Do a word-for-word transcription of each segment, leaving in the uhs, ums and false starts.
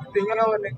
Tingnan naman eh.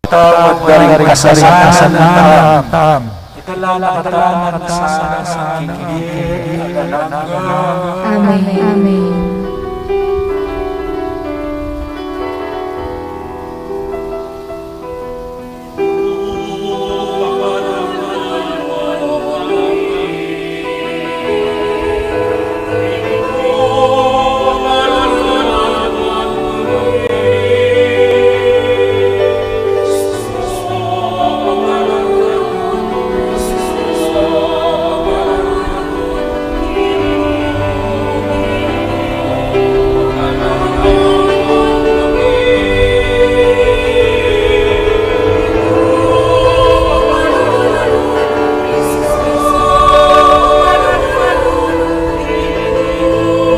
Tawad da ring kasalanan. Itala na katamu sana king bie. Amen. Amen.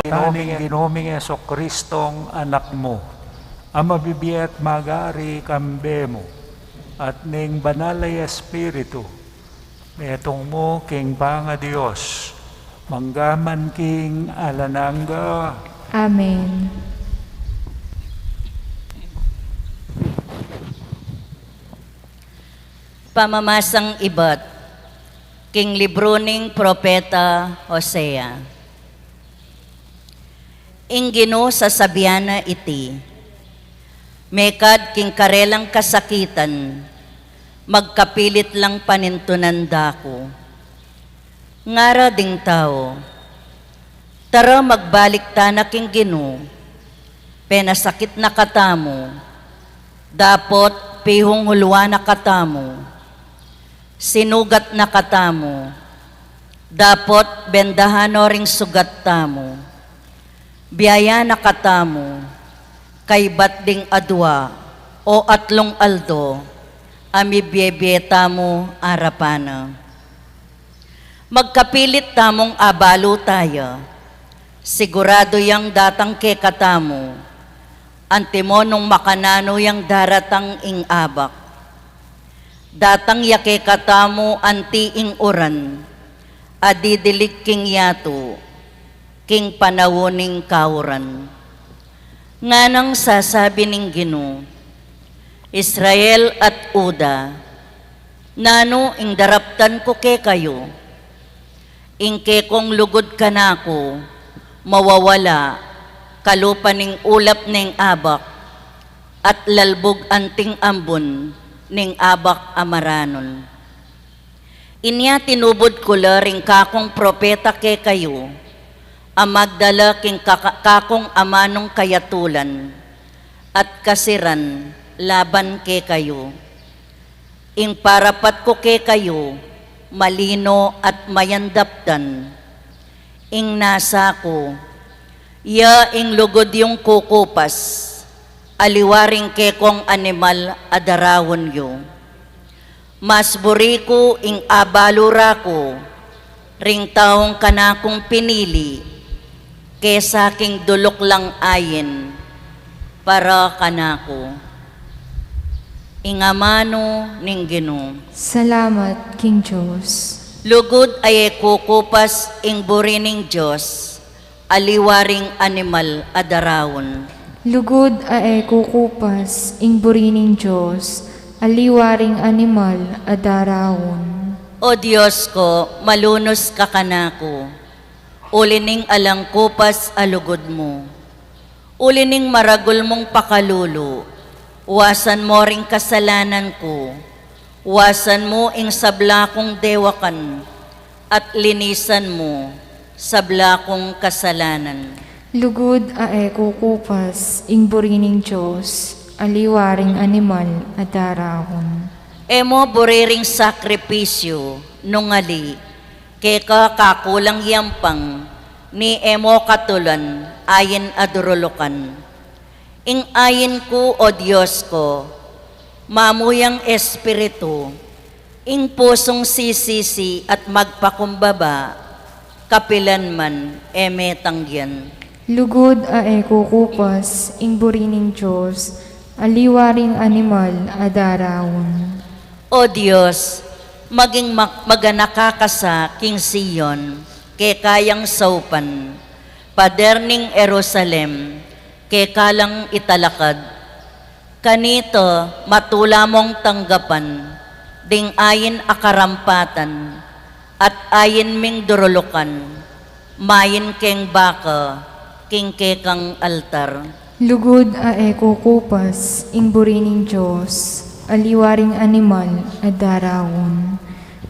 Ginuming, Ginuming Jesucristong Anak mu, A mabibie at magari kambe mu, at ning Banal a Espiritu, metung mu king pangaDios, mangga man king alang angga. Amen. Pamamasang ibat king libru ning propeta Hosea. Ing Ginu sasabian na iti, mekad king karelang kasakitan, magkapilit lang panintunan da ku. Ngara ding tau, tara magbalik tana king Ginu, penasakit na katamu, dapot pihungulwan na katamu, sinugat na katamu, dapot bendahan no ring sugat tamu, biayan na katamu, kaybat ding adua o atlung aldo, a mibiebie tamu arapan na. Magkapilit tamung abalu taya, siguradu yang datang kekatamu, antimo nung makananu yang daratang ing abak. Datang ya kekatamu anti ing uran, a didilig king yatu, king panaun ning kauran. Nganang sasabi ning Ginu, Israel at Juda, nanu ing daraptan ku kekayu? Ing kekong lugud kanaku, mawawala, kalupa ning ulap ning abak, at lalbug anting ambun ning abak a maranun. Inya tinubud ku la ring kakung propeta kekayu, a magdala king kaka-, kakung amanung kayatulan, at kasiran laban kekayu. Ing parapat ku kekayu, malino at mayandaptan. Ing nasa ku, ya ing lugud yung kukupas, aliwa ring kekong animal a daraun yu. Mas buri ku ing abalu ra ku, ring taung kanakung pinili, kesa king duluk lang ain para kanaku. Ing amanu ning Ginu. Salamat king Dios. Lugud a e kukupas ing buri ning Dios, aliwa ring animal a daraun. Lugud a e kukupas ing buri ning Dios, aliwa ring animal a daraun. O Dios ko, malunus ka kanaku, uli ning alang kupas a lugud mu. Uli ning maragul mung pakalulu, wasan mo ring kasalanan ku, wasan mu ing sabla kung dewakan, at linisan mu sabla kung kasalanan. Lugud a e kukupas ing buri ning Dios, aliwa ring animal a daraun. E mo buri ring sakripisyu, nung ali, keka kakulang yampang, ni e mo katulan, ain a durulukan. Ing ain ku, O Dios ko, mamuyang espiritu, ing pusung sisisi at magpakumbaba, kapilan man e me tanggian. Lugud a e kukupas ing buri ning Dios, aliwa ring animal a daraun. O Dios, maging mak-, maganaka ka sa king Sion, keka yang saupan, pader ning Jerusalem, keka lang italakad. Kanita matula mong tanggapan ding ain a karampatan at ain ming durulukan, main keng baka king kekang altar. Lugud a e kukupas ing buri ning Dios, aliwa ring animal a daraun.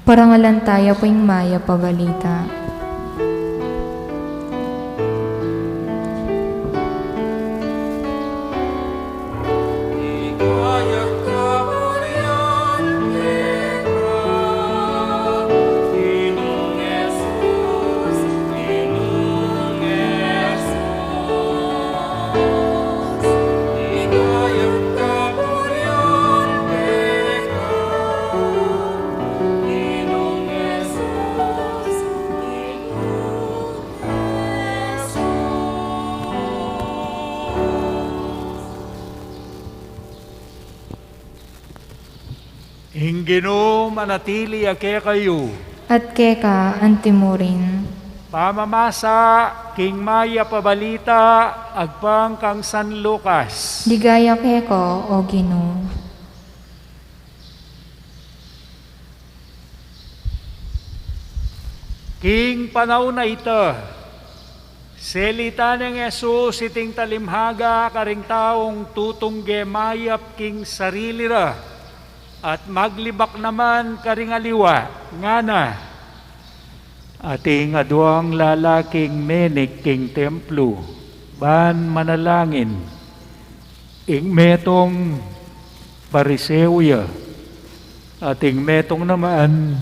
Parangalan taya pu ing mayap a balita. Ginu, manatili ya kekayu. At keka antimurin. Pamamasa king mayap a balita agpang kang San Lucas. Ligaya keka, O Ginu. King panaun a ita, selitan neng Jesus iting talimhaga karing taung tutungge mayap king sarili ra, at maglibak naman karing aliwa, ngana: Ating aduang lalaking menik king templu, ban manalangin. Ing metung Pariseo ya, at ing metung naman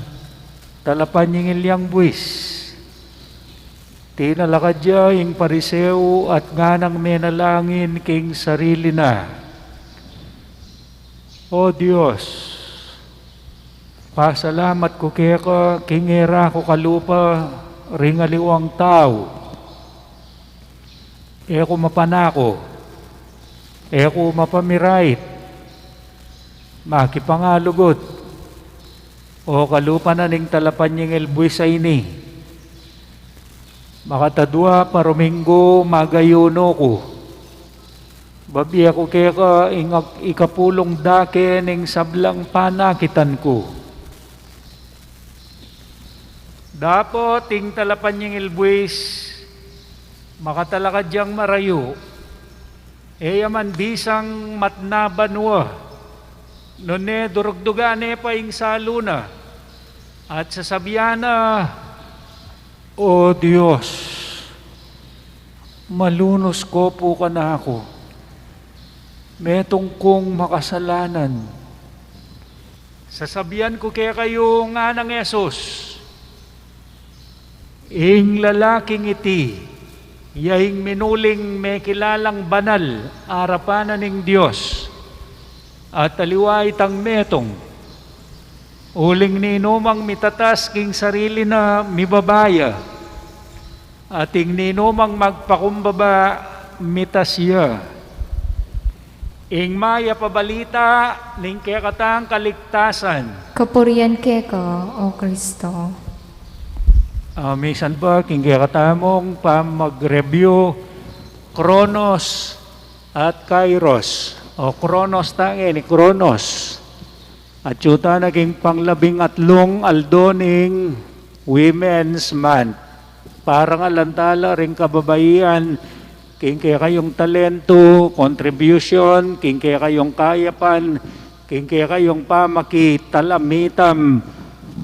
talapanyingil yang buis. Tinalakad ya ing Pariseo at nganang menalangin king sarili na: O Dios, pasalamat ku keka king e ra ku kalupa ring aliwang tau. E ku mapanako, e ku mapamirait, makipangalugut, o kalupa na ning talapanyingil buis a ini. Makatadua pa ruminggu magayunu ku. Babie ku keka ing ag-, ikapulung dake ning sablang panakitan ku. Dapot ing talapanyingil buis, makatalakad yang marayu, e ya man bisang matna banua, nune durugdugan ne pa ing salu na, at sasabian na: O Dios, malunus ko pu kanaku, metung kung makasalanan. Sasabian ku kekayu, nganang Jesus, ing lalaking iti, ya ing minuling mekilalang banal arapan na ning Dios, at aliwa itang metung. Uling ninumang mitatas king sarili na, mibaba ya, at ing ninumang magpakumbaba, mitas ya. Ing mayap a balita ning kekatang kaligtasan. Kapurian keka, O Kristo. Ah, misan pa king kekatamung pamag-review, Chronos at Kairos. O Chronos, tangin, Chronos. Atyu tana king panglabing atlung aldo ning Women's Month. Parangalan tala ring kababaian king kekayung talentu, contribution, king kekayung kayapan, king kekayung pamakitalam-itam,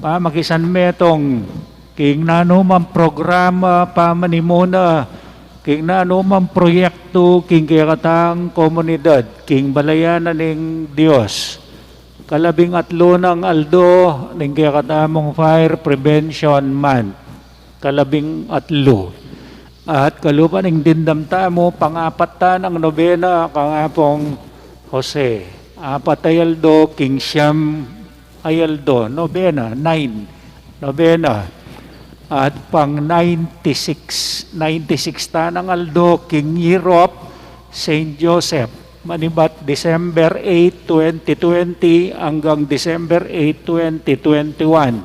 pamakisanmetung, king nanumang programa, pamanimuna, king nanumang proyektu king kekatang komunidad, king balayan na ning Dios. Kalabing atlu nang aldo ning kekatamung Fire Prevention Month. Kalabing atlu. At kalupa ning dimdam tamu, pangapat ta nang nobena kang Apung Jose. Apat a aldo king siam a aldo, nobena, nine, nobena. At pang ninety-six, ninety-six ta nang aldo king Europe, Saint Joseph. Manibat December eight, twenty twenty, anggang December eight, twenty twenty-one.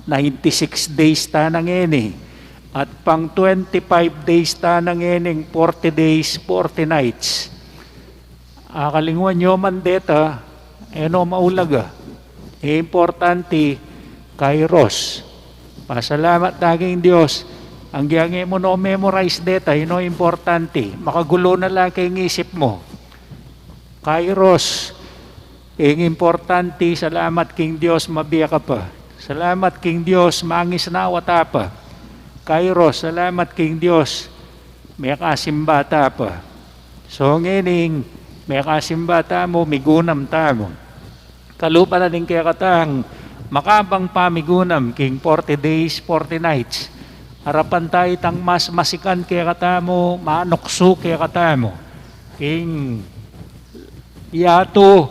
Ninety-six days ta na ngeni. At pang twenty-five days ta na ngening forty days, forty nights. Akalingwan yu man deta, e no maulaga. E importante, Kairos. Pasalamat ta king Dios. Anggang e mu no memorize deta, e no importante. Makagulu na la king isip mu. Kairos. Ing importante, salamat king Dios, mabie ka pa. Salamat king Dios, mangisnawa ta pa. Kairos, salamat king Dios, mekasimba ta pa. So, ngening mekasimba tamu, migunam tamu. Kalupa na ning kekatang makabang pamigunam king forty days, forty nights. Arapan ta itang mas masikan kekatamu, manuksu kekatamu. King yatu,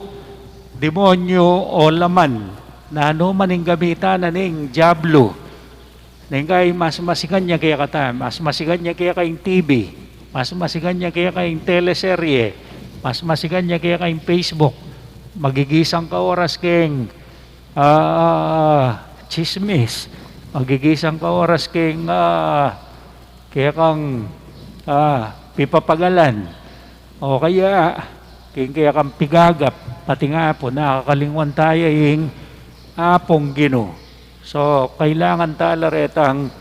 demonyu, o laman, nanu man ing gamitan na ning diablu. Neng kai mas masikan ya kekata, mas masikan ya keka ing T V, mas masikan ya keka ing teleserye, mas masikan ya keka ing Facebook. Magigisang ka oras keng ah, tsismis, magigisang ka oras king, ah, kekang, ah, pipapagalan, o kaya king kekang pigagap, pati nga pu nakakalingwan taya ing Apung Ginu. So, kailangan tala retang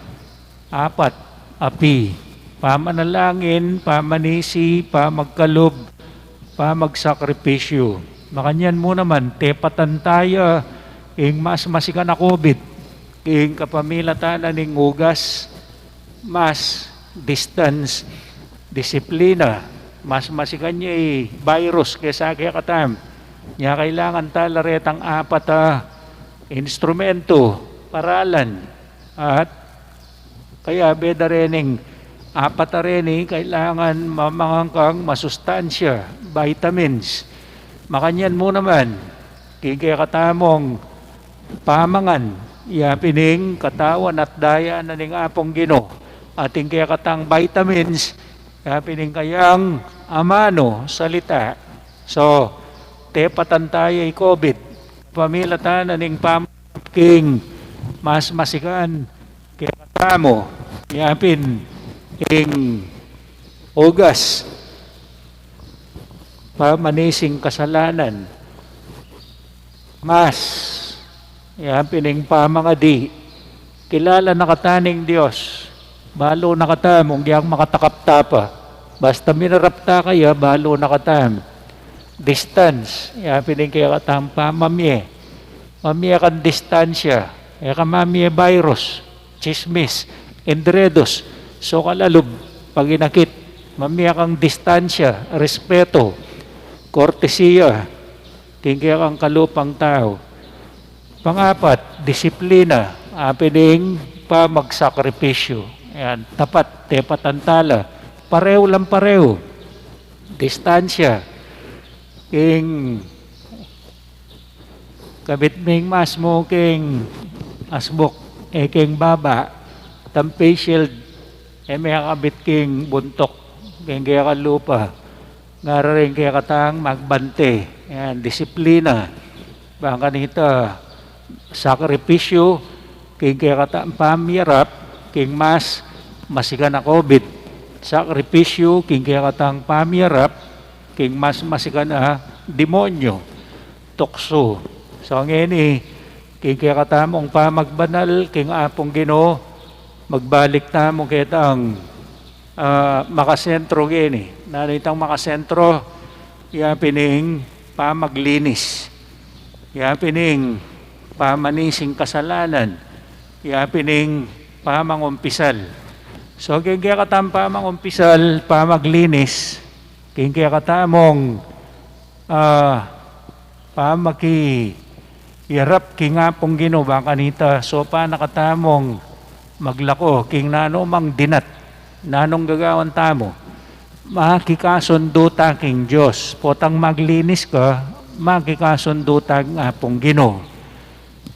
apat a P: pamanalangin, pamanisi, pamagkalub, pamagsakripisyu. Makanyan mu naman, tepatan taya ing mas masikan a COVID king kapamilatan na ning ugas, mas, distance, disiplina, mas masikan ya i virus kesa kekatamu. Nya kailangan tala retang apat a instrumento, paralan, at kaya beda rening apat a reni, kailangan mamangan kang masustansya, vitamins. Makanyan mu naman, king kekatamung pamangan, ya pin ing katawan at daya na ning Apung Ginu, at ing kekatang vitamins, ya pin ing kayang amanu, salita. So, tepatan taya i COVID, pamilatan na ning pam-, king mas masikan kekatamu, ya pin ing ugas, pamanising kasalanan, mas, ya pin ing pamangadi. Kilala na kata ning Dios, balu na katamu, nung yang makatakap ta pa. Basta minarap ta kaya, balu na katamu. Distance, ya pin ing kekatang pamamie. Mamie kang distansya, e ka mamie virus, tsismis, endredos, so kalalub, paginakit. Mamie kang distansya, respeto, kortesiya, king kekang kalupang tau. Pangapat, disiplina, ya pin ing pamagsakripisyu. Yan, tapat, tepatan tala. Pareho lang pareho. Distansya. King kabit ming mas mu king asbuk, e king baba, tang face shield, e me kabit king buntuk, king kekang lupa. Ngara ring kekatang magbante. Yan, disiplina. Bang kanita, sakripisyu, king kekatang pamyarap, king mas masikan a COVID. Sakripisyu, king kekatang pamyarap, king mas masikan a demonyo, tuksu. So, ngeni, king kekatamung pamagbanal king Apung Ginu, magbalik tamu ketang, ah, makasentro ngeni. Nanu itang makasentro? Ya pin ing pamaglinis. Ya pin ing pamanising kasalanan. Ya pin ing pamangumpisal. So, king kekatang pamangumpisal, pamaglinis, king kekatamung, ah, pamakiyarap king Apung Ginu, bang kanita, so pa na katamung maglako king nanu mang dinat, nanung gagawan tamu, makikasundu ta king Dios. Potang maglinis ka, makikasundu ta king Apung Ginu.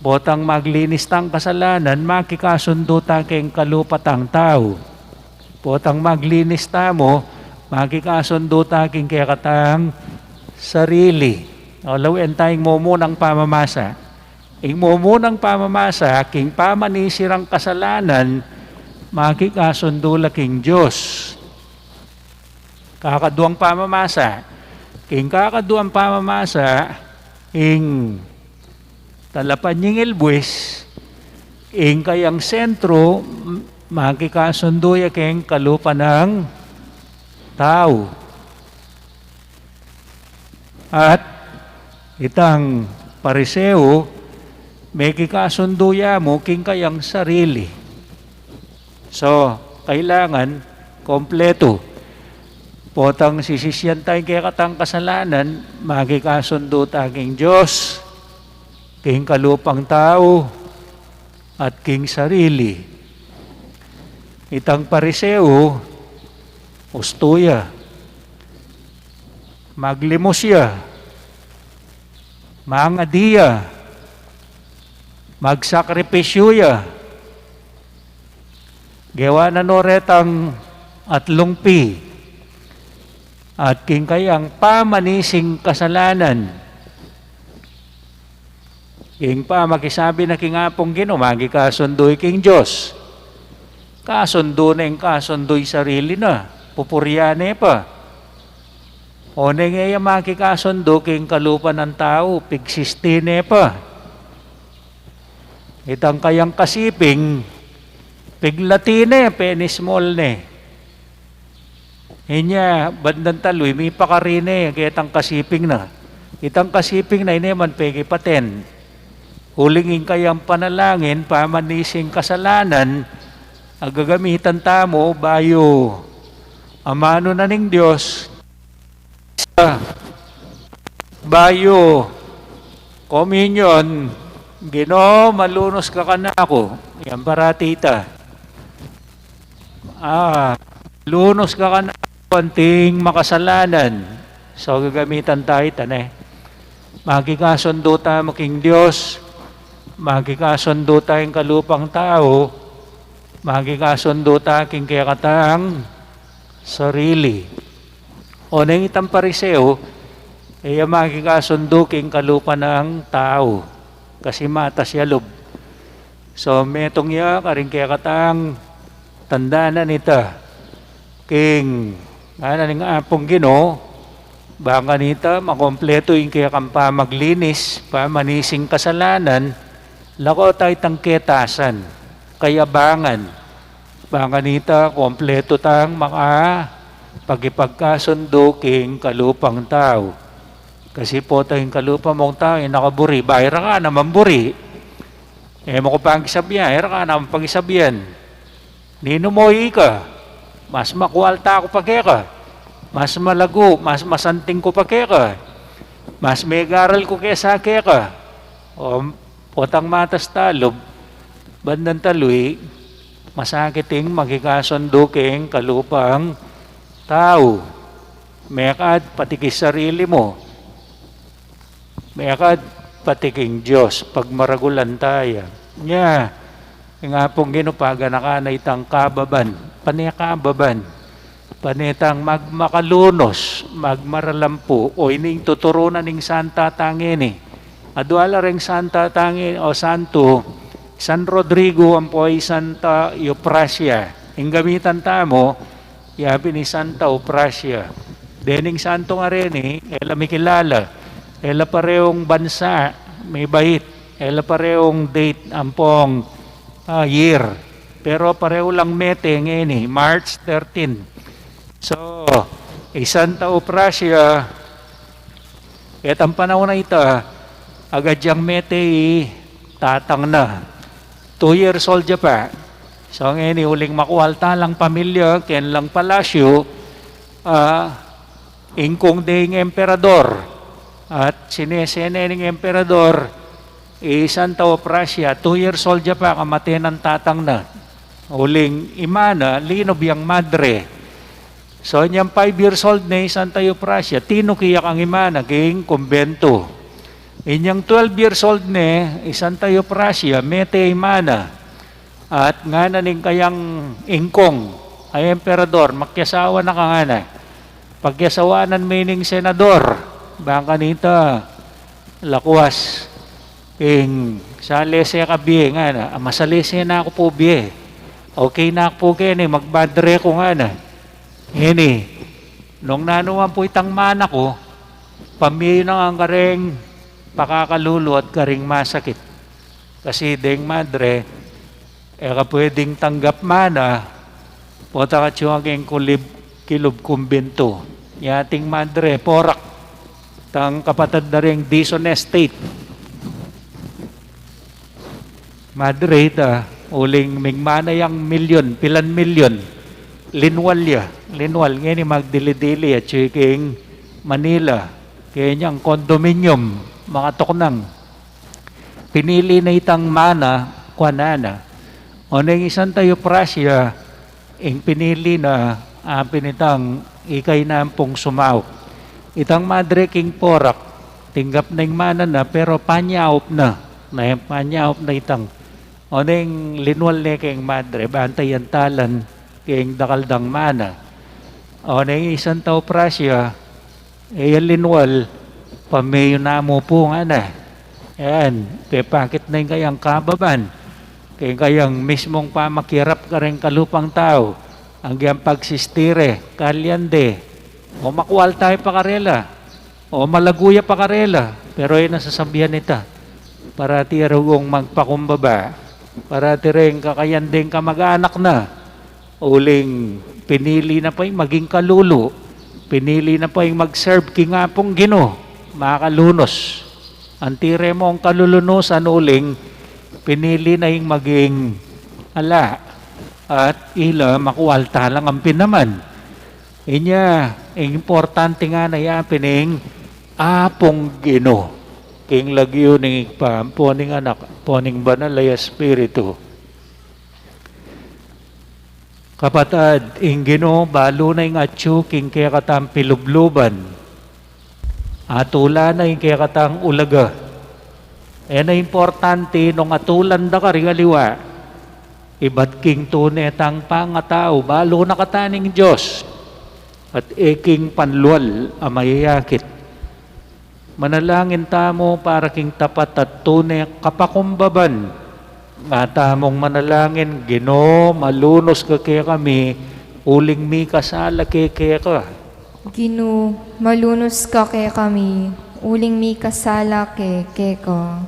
Potang maglinis tang kasalanan, makikasundu ta king kalupa tang tau. Potang maglinis tamu, makikasundu ta king kekatang sarili. O, lawen ta ing mumunang pamamasa. Ing mumunang pamamasa, king pamanisi rang kasalanan, makikasundu la king Dios. Kakaduang pamamasa. King kakaduang pamamasa, ing talapanyingil buis, ing kayang sentro, m-, makikasundu ya king kalupa nang tau. At itang Pariseo, mekikasundu ya mu king kayang sarili. So, kailangan kompleto. Potang sisisian ta ing kekatang kasalanan, makikasundu ta king Dios, king kalupang tau, at king sarili. Itang Pariseo, ustu ya, maglimos ya, mangadi ya, magsakripisyu ya, gewa na no retang atlung P, at king kayang pamanising kasalanan, Ing pamakisabi na king Apung Ginu, makikasundu i king Dios. Kasundu ne ing kasundu i sarili na, pupurian ne pa. O neng e ya makikasundu king kalupa nang tau, pigsiste ne pa. Itang kayang kasiping, piglati ne, penismol ne. Inya, bandang talui, mipakari ne ketang kasiping na. Itang kasiping na, e ne man pekipaten. Uling ing kayang panalangin, pamanising kasalanan, a gagamitan tamu, bayu amanu na ning Dios, bayu communion, Ginu, malunus ka kanaku. Yang parati ta. Ah, lunus ka kanaku anting makasalanan. So, gagamitan ta ita, ne. Makikasundu ta king Dios, makikasundu ta king kalupang tau, makikasundu ta king kekatang sarili. O neng itang Pariseo, e ya makikasundu king kalupa nang tau, kasi matas ya lub. So, metung ya karing kekatang tandanan ita king ngana ning Apung Ginu, bang kanita makompletu ing kekang pamaglinis, pamanising kasalanan, lako ta itang ketasan, kayabangan, bang kanita kompletu tang makapagkipagkasundu king kalupang tau. Kasi potang ing kalupa mung tau, e na ka buri, bayu e ra ka naman buri. E mu ku pakisabian, e ra ka naman pakisabian. Ninu mu ika? Mas makualta ku pa keka. Mas malagu, mas masanting ku pa keka. Mas megaral ku kesa keka. O, potang matas ta lub, bandang talui, masakit ing makikasundu king kalupang tau. Mekad pati king sarili mu. Mekad pati king Dios, pagmaragulan ta ya. Nya, ing Apung Ginu paganakan na itang kababan, pane kababan, pane tang magmakalunus, magmaralampu, o ini ing tuturu na ning santa tang ini. Adua la reng santa tang ini, o santu, San Rodrigo ampo i Santa Eufrasia. Ing gamitan tamu, ya pin i Santa Eufrasia. Dening santu a reni, e la mikilala. E la pareung bansa, mibait. E la pareung date ampong, ah, year. Pero pareu lang mete ngeni, March thirteen. So, i Santa Eufrasia, ketang panaun a ita, agad yang mete i tatang na. Two years old ya pa. So, ngeni uling makualta lang pamilya, keng lang palasyu, ah, ingkung de ing emperador. At sinese ne ning emperador, i Santa Eufrasia, two years old ya pa, kamate nang tatang na. Uling ima na, linub yang madre. So, inyang five years old ne i Santa Eufrasia, tinuki ya kang ima na king kumbento. Inyang twelve years old ne i Santa Eufrasia, mete ima na. At ngana ning kayang ingkung, ay emperador, makiasawa na ka ngana. Pakiasawanan me ning senador, bang kanita, lakwas, ing salese ka bie ngana, a, masalese na ku pu bie. Okay na ku pu keni, magmadre ku ngana. Ini, nung nanu man pu itang mana ku, pamie na ngan kareng pakakalulu at kareng masakit. Kasi deng madre, e ka pwedeng tanggap mana, pota ka tiyuang king kulib, kilub kumbento. Nya ating madre, porak, tang kapatad da ring Dizon Estate. Madre ita, uling mingmana yang milyon, pilan milyon. Linwal ya, linwal. Ngeni magdili-dili ya, atyu king Manila. Kanyang condominium, makatuknang. Pinili na itang mana, kuanan na. O neng i Santa Eufrasia, ing pinili na, a, pin itang ikay na ampong sumaup. Itang madre king porak, tinggap na ing mana na, pero panyaup na. Na, panyaup na itang. O neng linwal ne king madre, bantayan talan king dakal dang mana. O neng i Santa Eufrasia, e ya linwal, pamie yu namu pu ngana. Ayan, pepakit na ing kayang kababan, keng kayang mismung pamakirap karing kalupang tau, anggang pagsistire, kalyande, o makwalta ya pa karela, o malagu ya pa karela, pero e na sasabian ita, parati reng magpakumbaba, parati reng kakayan deng kamag-anak na, uling pinili na pa ing maging kalulu, pinili na pa ing mag-serve king Apung Ginu, makalunus. Anti re mung kalulunusan uling pinili na ing maging ala, at ila makwalta la ngan pin naman. Inya, importante ngana ya pin ing Apung Ginu, king lagyu ning Ibpa, ampo ning Anak, ampo ning Banal a Espiritu. Kapatad, ing Ginu balu na ing atyu king kekatang pilubluban. Atulan na ing kekatang ulaga. E na importante nung atulan da karing aliwa, ibat king tune tang pangatau, balu na kata ning Dios, at e king panlual a mayayakit. Manalangin tamu para king tapat at tune kapakumbaban. Nga tamung manalangin: Ginu, malunus ka kekami, uling mikasala ke keka. Ginu, malunus ka kekami, uling mikasala ke keka.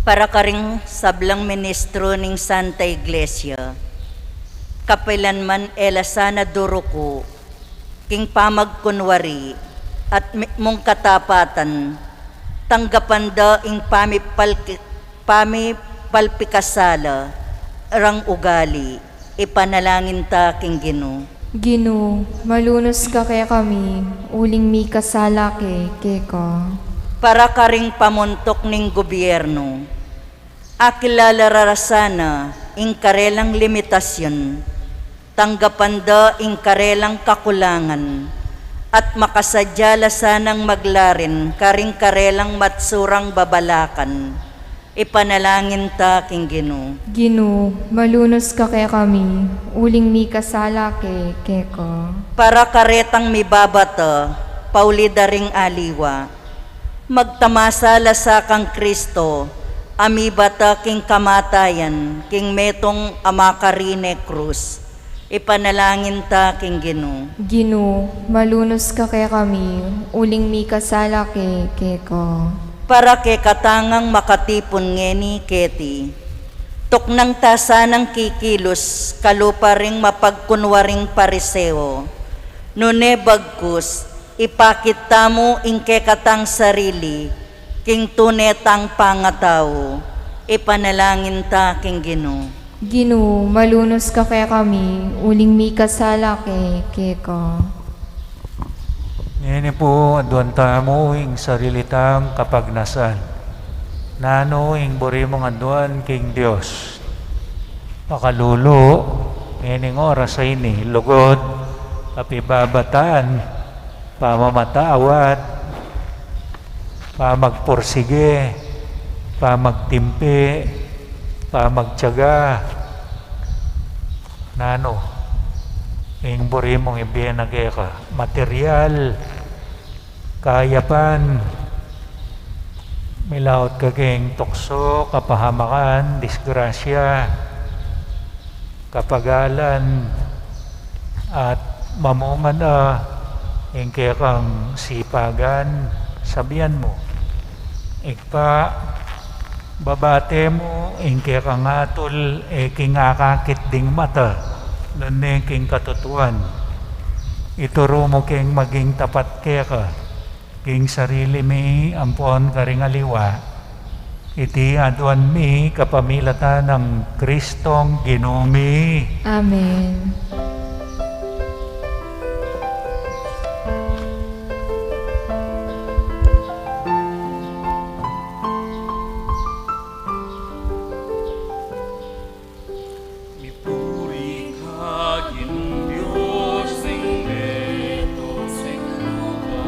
Para karing sablang ministro ning Santa Iglesia, kapilan man e la sana duruku king pamagkunwari at mitmung katapatan, tanggapan da ing pamipalki-, pamipalpikasala rang ugali. Ipanalangin ta king Ginu. Ginu, malunus ka kekami, uling mikasala ke keka. Para karing pamuntuk ning gubyernu, akilala ra sana ing karelang limitasyun, tanggapan da ing karelang kakulangan, at makasadya la sanang maglarin karing karelang matsurang babalakan. Ipanalangin ta king Ginu. Ginu, malunus ka kekami, uling mikasala ke keka. Para karetang mibabata pauli da ring aliwa, magtamasa la sa kang Kristo a mibata king kamatayan king metung a makarine krus. Ipanalangin ta king Ginu. Ginu, malunus ka kekami, uling mikasala ke keka. Para kekatang makatipun ngeni keti, tuknang ta sanang kikilus kalupa ring mapagkunwaring Pariseo, nune bagkus ipakit tamu ing kekatang sarili king tune tang pangatau. Ipanalangin ta king Ginu. Ginu, malunus ka kekami, uling mikasala ke keka. Ngeni pu, aduan tamu ing sarili tang kapagnasan. Nanu ing buri mung aduan king Dios? Pakalulu, ngening oras a ini, lugud, kapibabataan, pamamatawad, pamagpursige, pamagtimpe, pamagtiyaga. Nanu ing buri mung ibie na keka? Material, kayapan, milaut ka king tuksu, kapahamakan, disgrasya, kapagalan, at mamunga na ing kekang sipagan. Sabian mu, Ibpa, babate mu ing kekang atul, e king akakit ding mata, nune king katutuan. Ituru mu keng maging tapat keka king sarili mi ampon karing aliwa. Iti aduan mi kapamilatan nang Kristong Ginu mi. Amen. Mipuri ka Ginung Dios ning meto ning lupa,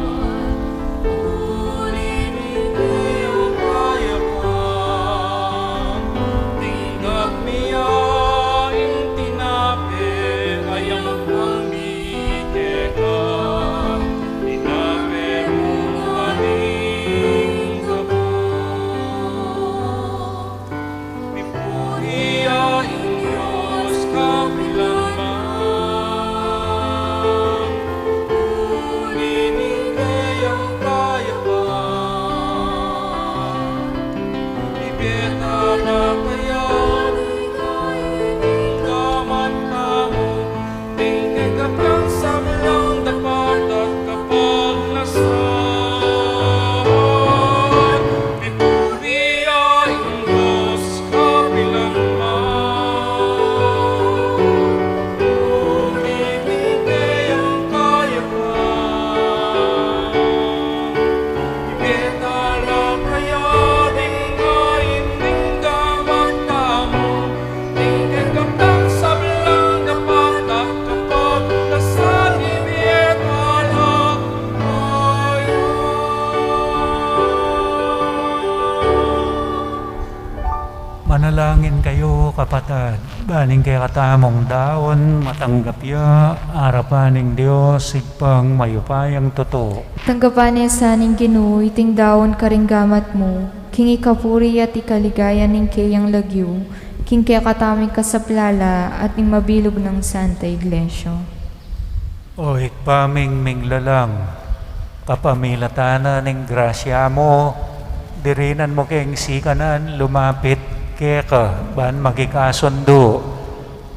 Manalangin kayu, kapatad, ban ing kekatamung daun matanggap ya arapan ning Dios, Ibpang mayupayang tutu. Tanggapan ne sa ning Ginu iting daun karing gamat mu, king ikapuri at ikaligaya ning keyang lagyu, king kekatamung kasaplalan at ning mabilug nang Santa Iglesia. O Ibpa ming minglalang, kapamilatan na ning grasya mu, dirinan mu keng sikanan lumapit keka ban makikasundu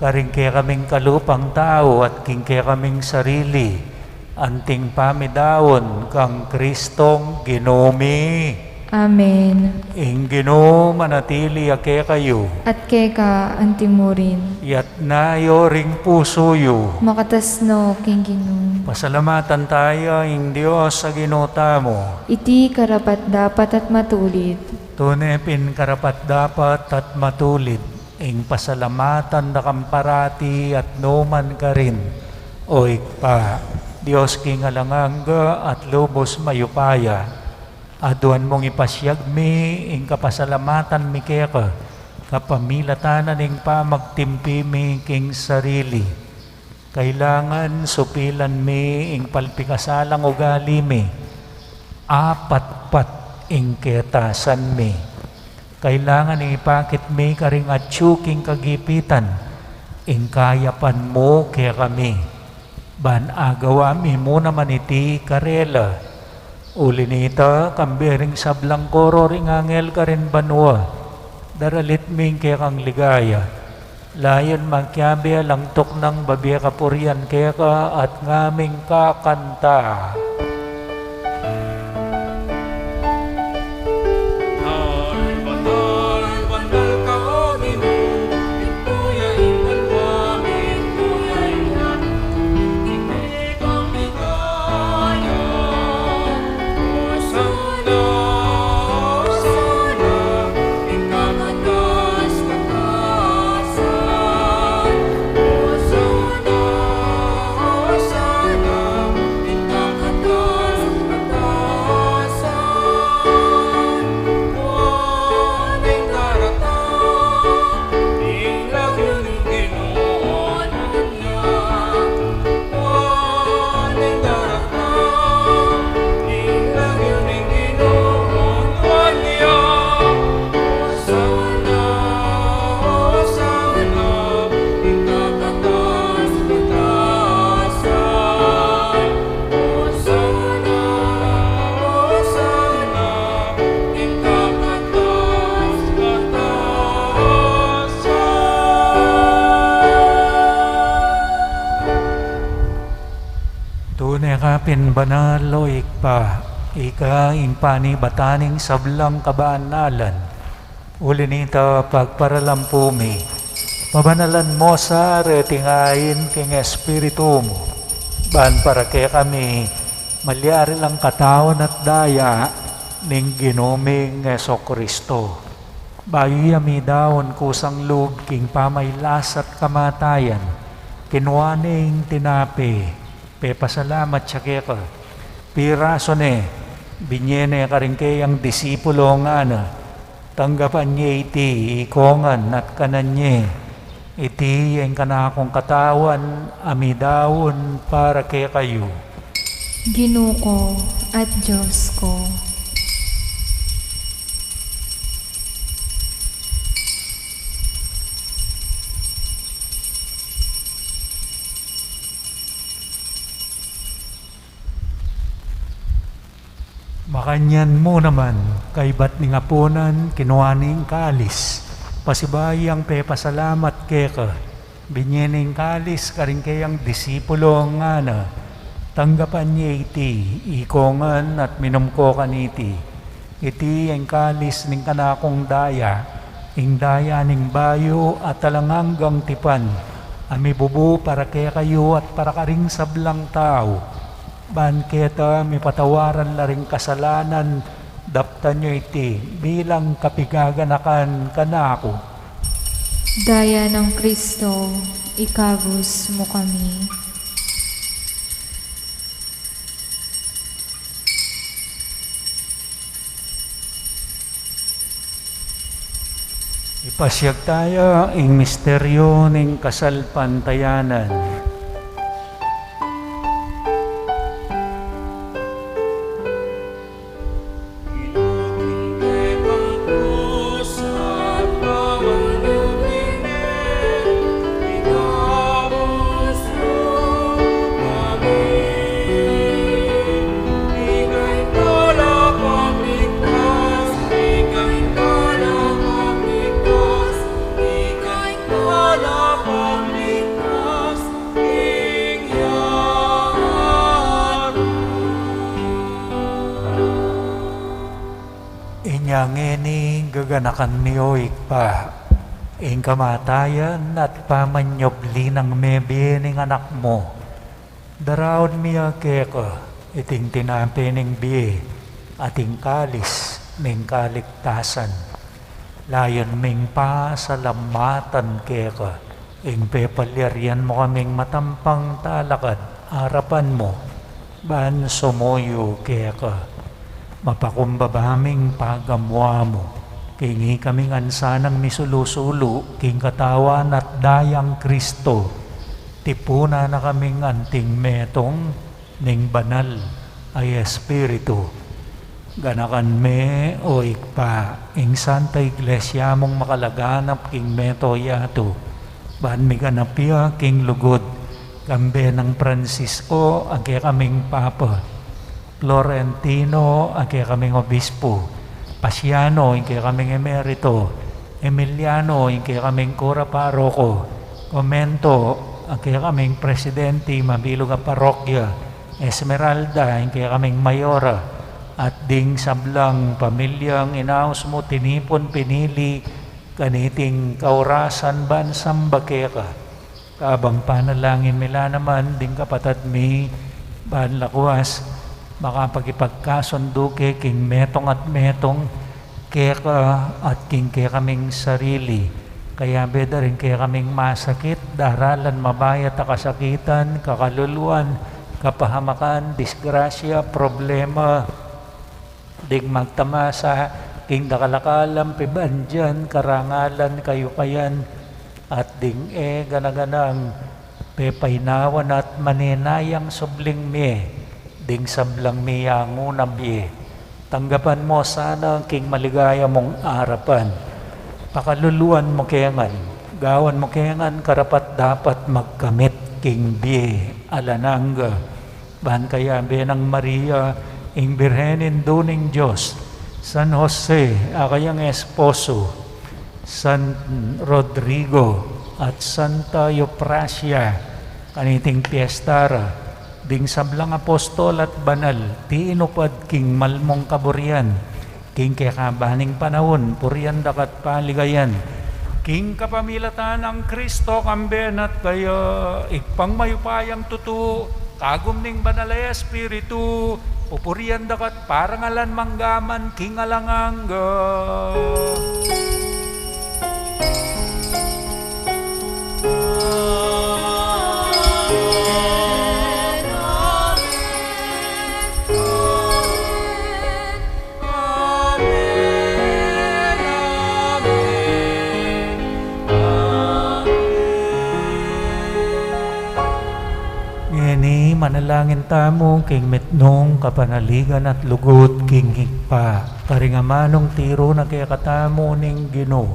karing kekaming kalupang tau at king kekaming sarili, anting pamidaun kang Kristong Ginu mi. Amen. Ing Ginu manatili ya kekayu. At keka antimurin. Iyatas yu ring pusu yu. Makatas no king Ginu. Pasalamatan taya ing Dios a Ginu tamu. Iti karapat-dapat at matulid. Tune pin karapat-dapat at matulid ing pasalamatan da kang parati at nukarin man, O Ibpa, Dios king alang angga at lubus mayupaya. Aduan mung ipasiag mi ing kapasalamatan mi keka, kapamilatan na ning pamagtimpi mi king sarili. Kailangan supilan mi ing palpikasalang ugali mi, apatpat ing ketasan mi. Kailangan ipakit mi karing atyu king kagipitan ing kayapan mu kekami, ban agawa mi mu naman iti karela. Uli na nita, kambe ring sablang koro ring anghel karin banua, daralit mi ing kekang ligaya. Layun makiabe alang tuknang babie kapurian keka at ngaming kakanta. Tune ka pin banal, o Ibpa, ika ing panibatan ning sablang kabanalan. Uli na nita, pagparalampu mi, pabanalan mu sa reting ain king Espiritu mu, ban para kekami malyari lang katawan at daya ning Ginu ming Jesucristo. Bayu ya midaun kusang lub king pamailas at kamatayan, kinua ne ing tinape, pepasalamat ya keka, pirasu ne, binie ne karing keyang disipulu, ngana: Tanggapan ye iti ikongan at kanan ye. Iti ing kanakung katawan a midaun para kekayu. Ginu ku at Dios ku. Makanyan mu naman, kaybat ning apunan, kinua ne ing kalis, pasibayu yang pepasalamat keka, binie ne ing kalis karing keyang disipulu, ngana: Tanggapan ye iti ikongan at minum ko kaniti. Iti ing kalis ning kanakung daya, ing daya ning bayu at alang anggang tipan, a mibubu para kekayu at para karing sablang tau. Ban keta mipatawaran la ring kasalanan, daptan yu iti bilang kapigaganakan kanaku. Daya nang Kristo, ikabus mu kami. Pasiag taya ing misteryu ning kasalpantayanan. Inya ngeni gaganakan mi, o Ibpa, ing kamatayan at pamanyubli nang mebie ning Anak mu. Daraun mi ya keka iting tinape ning bie at ing kalis ning kaligtasan. Layun ming pasalamatan keka ing pepalyarian mu kaming matampang talakad arapan mu ban sumuyu keka. Mapakumbaba ming pagamu-amu king ikaming ansanang misulu-sulu king Katawan at Dayang Kristo. Tipunan na kaming anting metung ning Banal a Espiritu. Ganakan me, o Ibpa, ing Santa Iglesia mung makalaganap king mabilug a yatu, ban miganap ya king lugud, kambe nang Francisco a kekaming Papa, Florentino a kekaming Obispo, Pasiano ing kekaming Emerito, Emiliano ing kekaming Kura Paroko, Comento a kekaming Presidente mabilug a parokya, Esmeralda ing kekaming Mayora, at ding sablang pamilyang inaus mu tinipun pinili kaniting kaurasan ban samba keka. Kabang panalangin mi la naman ding kapatad mi ban lakwas makapakipagkasundu ke king metung at metung, keka at king kekaming sarili. Kayabe da ring kekaming masakit, daralan mabayat a kasakitan, kakaluluan, kapahamakan, disgrasya, problema, ding magtamasa king dakal a kalam, pibandian, karangalan, kayupayan, at ding e gana-ganang pepainawan at manenayang subling mie, ding sablang miyangu na bie. Tanggapan mu sana king maligaya mung arapan. Pakaluluan mu ke ngan, gawan mu ke ngan karapat-dapat magkamit king bie alang angga. Ban kayabe nang Maria, ing Birhen Indu ning Dios, San Jose, a kayang esposo, San Rodrigo, at Santa Eufrasia, kaniting piesta ra, ding sablang apostol at banal, tinupad king malmung kaburian, king kekaban ning panaun, purian da ka at paligayan. King kapamilatan nang Kristo, kambe na at kaya, Ibpang mayupayang tutu, kagum ning Banal a Espiritu, pupurian da ka at parangalan mangga man king alang angga. Ngeni manalangin tamu king mitmung kapanaligan at lugud king Ibpa, karing amanung tiru na kekatamu ning Ginu.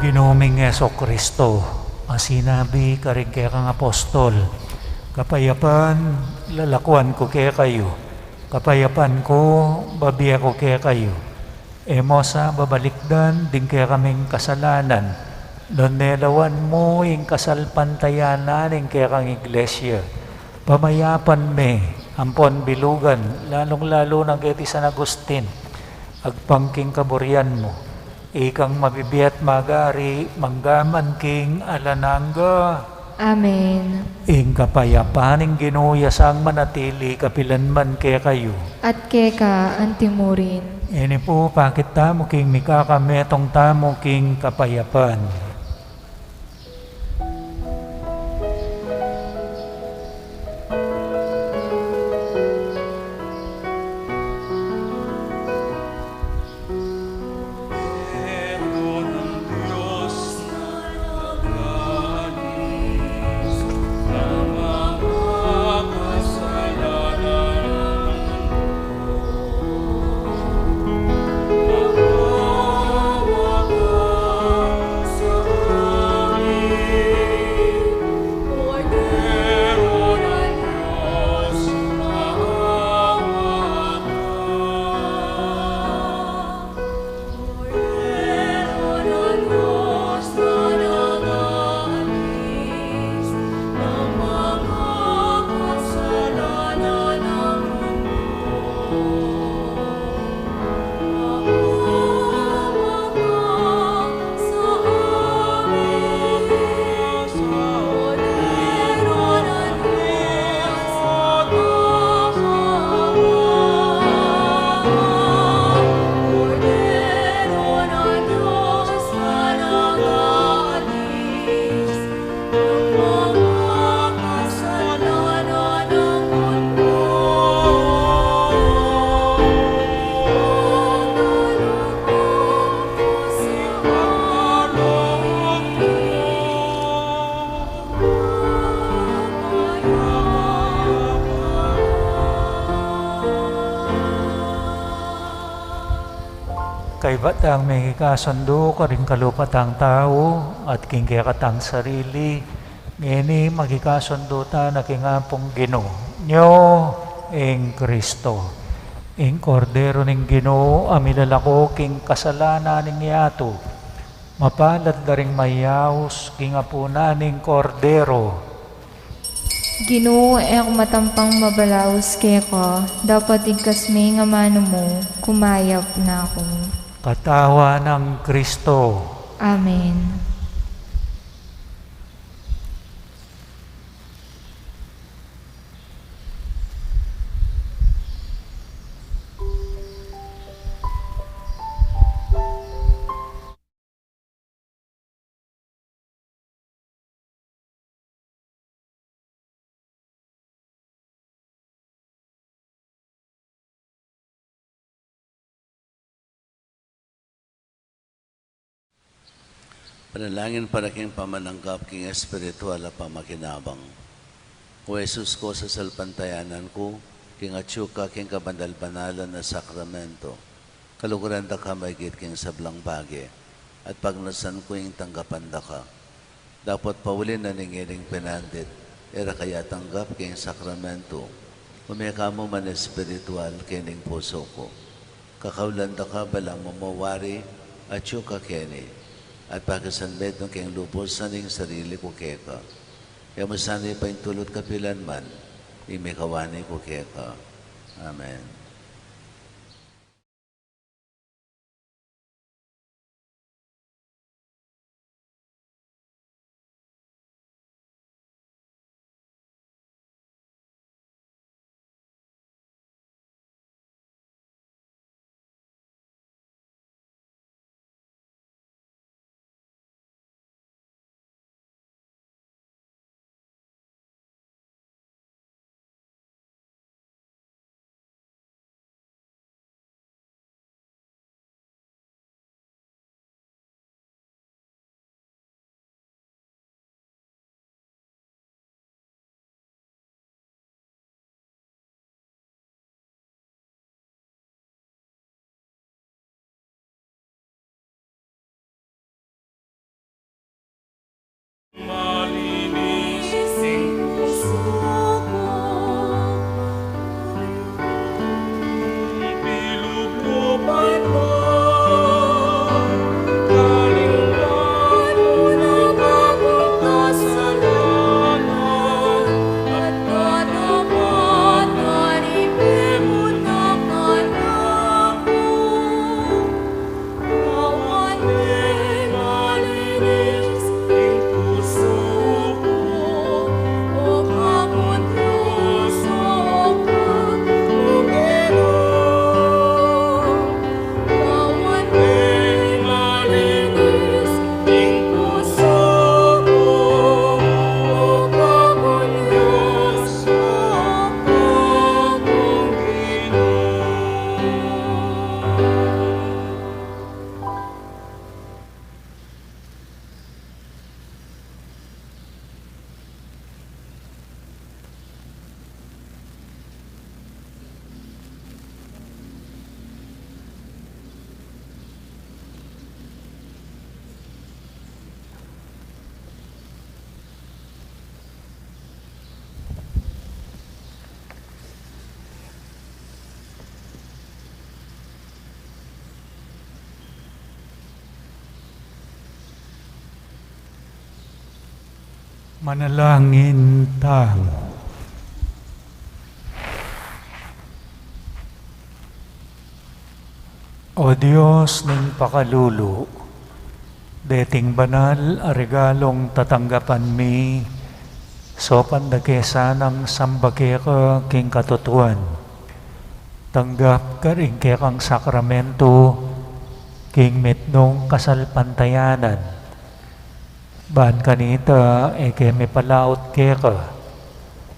Ginu ming Jesucristo, a sinabi karing kekang apostol, "Kapayapan lalakuan ku kekayu, kapayapan ku babie ku kekayu." E mu sa babalikdan ding kekaming kasalanan, nune lawan mu ing kasalpantayanan ning kekang iglesia. Pamayapan me ampon bilugan, lalung-lalu na keti San Agustin, agpang king kaburian mu. Ikang mabibie at magari, mangga man king alang angga. Amen. Ing kapayapan ning Ginu ya sang manatili kapilan man kekayu. At keka antimurin. Ini pu, pakit tamu king mikakametung tamu king kapayapan. Kaybat tang mekikasundu karing kalupa tang tau at king kekatang sarili, ngeni makikasundu ta na king Apung Ginu. Nyo ing Kristo, ing Kordero ning Ginu, a milalako king kasalanan ning yatu. Mapalad la ring mayaus king apunan ning Kordero. Ginu, e ku matampang mabalaus keka, dapot igkas me ing amanu mu, kumayap na ku. Katawan nang Kristo. Amen. Panalangin para king pamananggap king espiritual a pamakinabang. O Jesus ku, sasalpantayanan ku king atyu ka king kabanal-banalan a sakramento. Kaluguran da ka maigit king sablang bage, at pagnasan ku ing tanggapan da ka. Dapot pauli na ning ining penandit, e ra ka ya tanggap king sakramento, ume ka mu man espiritual kening pusu ku. Kakaulan da ka balang mamawari, atyu ka keni, at pakisanmetung keng lubus ning sarili ku keka. E mu sana ipaintulut kapilan man ing mikawani ku keka. Amen. Manalangin tamu. O Dios ning pakalulu, deting banal a regalung tatanggapan mi, saupan da ke sanang samba keka king katutuan. Tanggap karing kekang sakramentu king mitmung kasalpantayanan. Ban kanita e ke mipalaut keka,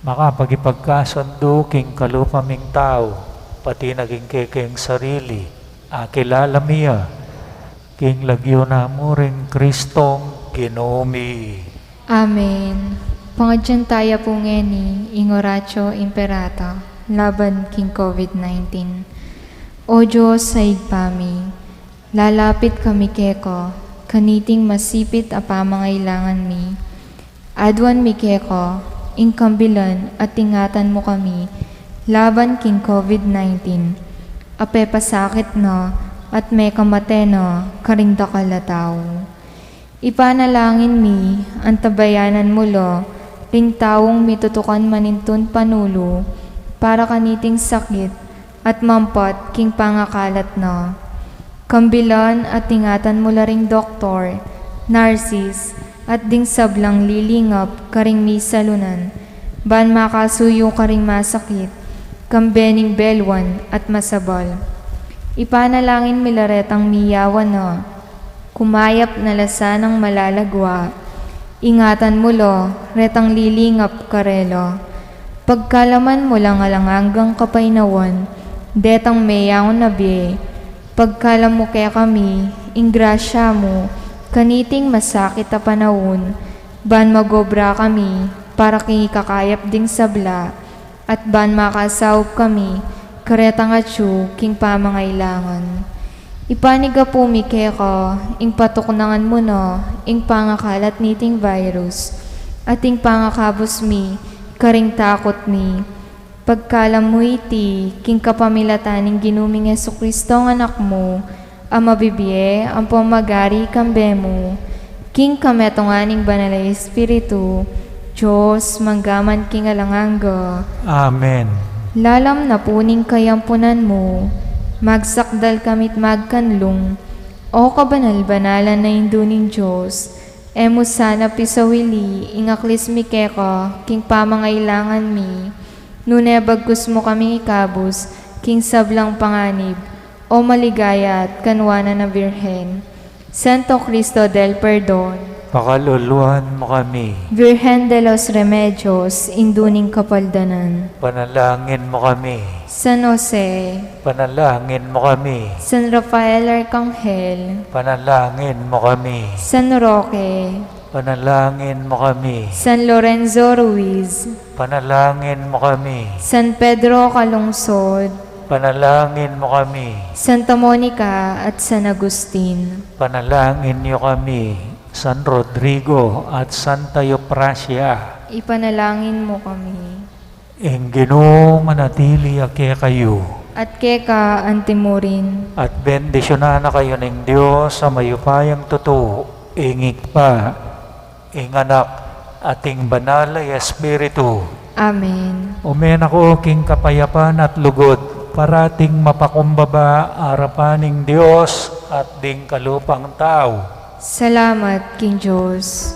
makapagipagkasundu king kalupa ming tau, pati na king kekeng sarili, akilala mi ya, king lagyu na mu ring Kristong Ginu mi. Amen. Pangadyan taya pu ngeni ing Oratio Imperata laban king COVID nineteen. O Dios a Ibpa mi, lalapit kami keka kaniting masipit a pamangailangan mi. Aduan mi keka ing kambilan at ingatan mu kami laban king COVID nineteen a pepasakit na at mekamate na karing dakal a tau. Ipanalangin mi, antabayanan mu la ring taung mitutukan manintun panulu para kaniting sakit at mampat king pangakalat na. Kambilan at ingatan mu la ring doktor, narsis, at ding sablang lilingap karing misalunan, ban makasuyu karing masakit, kambe ning belwan at masabal. Ipanalangin mi la retang miyawan na, kumayap na la sanang malalagwa. Ingatan mu la retang lilingap karela. Pagkalaman mu lang alang anggang kapainawan detang meyaun a bie. Pagkalam mu kekami ing grasya mu kaniting masakit a panaun, ban magobra kami para king ikakayap ding sabla, at ban makasaup kami karetang atyu king pamangailangan. Ipanigapu mi keka ing patuknangan mu na ing pangakalat niting virus, at ing pangakabus mi karing takut mi. Pagkalam mu iti king kapamilatan ning Ginu ming Jesucristo a Anak mu, a mabibie ampong magari kambe mu, king kametungan ning Banal a Espiritu, Dios, mangga man king alang angga. Amen. Lalam na pu ning kayampunan mu, magsakdal kami't magkanlung, O kabanal-banalan a Indu ning Dios, e mu sana pisawili ing aklis mi keka king pamangailangan mi, nune bagkus mu kaming ikabus king sablang panganib, O maligaya at kanwanan a Birhen. Santo Cristo del Perdon, pakaluluan mu kami. Virgen de los Remedios, Indu ning Kapaldanan, panalangin mu kami. San Jose, panalangin mu kami. San Rafael Arcangel, panalangin mu kami. San Roque, panalangin mu kami. San Lorenzo Ruiz, panalangin mu kami. San Pedro Calungsod, panalangin mu kami. Santa Monica at San Agustin, panalangin yu kami. San Rodrigo at Santa Eufrasia, ipanalangin mu kami. Ing Ginu manatili ya kekayu. At keka antimurin. At bendisyunan na kayu ning Dios a mayupayang tutu, ing Ibpa, ing Anak, at ing Banal a Espiritu. Amen. Ume na ko king kapayapan at lugud, parating mapakumbaba arapan ning Dios at ding kalupang tau. Salamat king Dios.